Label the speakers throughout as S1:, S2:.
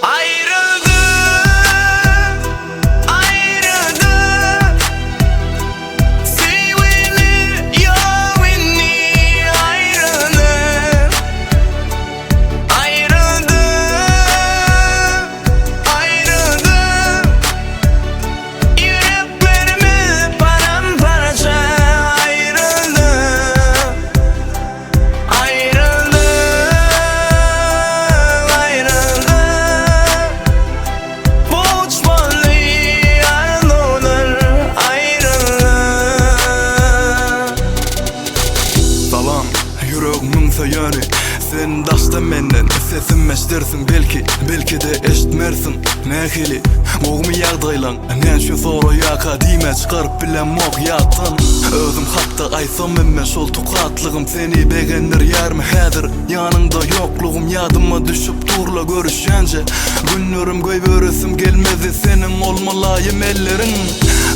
S1: Aýryldyk, aýryldyk Söýgimiz ýok indi aýryldyk Aýryldyk, aýryldyk Ýüreklerimiz param-parça aýryldyk Aýryldyk, aýryldyk Puç boldy arzuwlar aýryldyk.
S2: Salam, ýüregimiň söýeni Sen daşda menden, sesim eşdersiň belki, belki-de eşitmersiň Nähili, gowumy ýagdaýlaň, näçe soraýaka diýme çykaryp bilemok ýatdan Özüm hakda aýtsam emme şol tukatlygym seni begendirýärmi häzir Ýanyňda ýoklugym ýadyma düşüp durla görüşýänje Günlerim goýberesim gelmezdi seniň ol mylaýym elleriň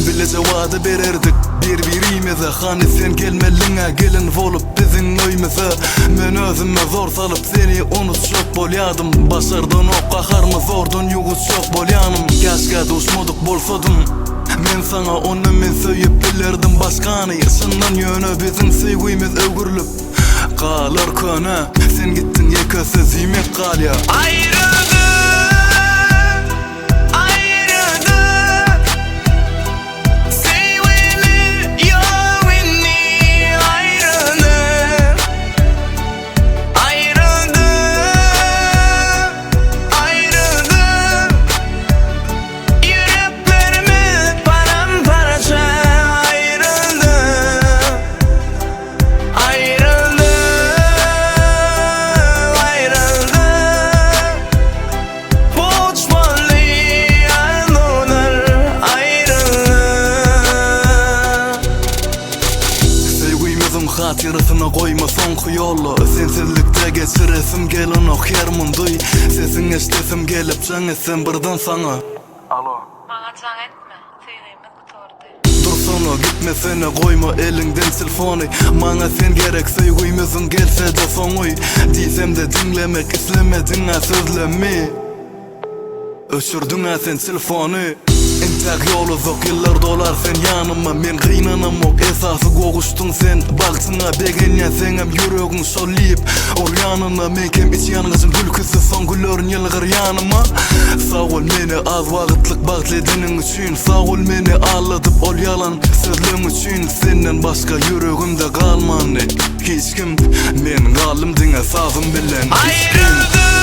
S2: Bileje wada bererdik bir birimize Hany sen gelmeliňä gelin bolup biziň öýmüze Men özüme zor salyp seni unutjak bolýadym Başardanok gaharymy zordan ýuwutjak bolýanym Käşgä duşmadyk bolsadym Men saňa onda men söýüp bilerdim başgany Çyndan ýöne biziň söýgimiz öwrülip galar köne Sen gitdiň ýeke sözümek galýa.
S1: Aýryldyk, aýryldyk Söýgimiz ýok indi aýryldyk Aýryldyk, aýryldyk Ýüreklerimiz param-parça aýryldy Aýryldy, aýryldy Puç boldy arzuwlar aýryldy.
S2: Söýgümiziň hatyrasyna goýma soňky ýolla Sensizlikde geçiresim gelenok her mundy Sesiň eşdesim gelip jaň etsem birden saňa. Alo.
S3: Maňa jaň etme, söýgimiz gutardy.
S2: Dursana gitmesene goýma eliňden telefony Maňa sen gerek söýgümiziň gelsede soňy Diýsemde diňlemek islemediňä sözlemi. Öçürdiň-ä sen telefony Entäk ýol uzak ýyllar dolar sen ýanyma Men gynanamok esasy gowuşdyň sen bagtyňa Begenýän seňem ýüregiň şol diýip urýanyna Meňkem iç ýangyjyň gülküsi soň gülerin ýylgyr ýanyma Sag bol meni az wagtlyk bagtly edeniň üçin Sag bol meni aldadyp ol ýalan sözleň üçin Senden başga ýüregimde galmandy hiç kim Men galdym diňe sazym bilen içgin.
S1: Aýryldyk.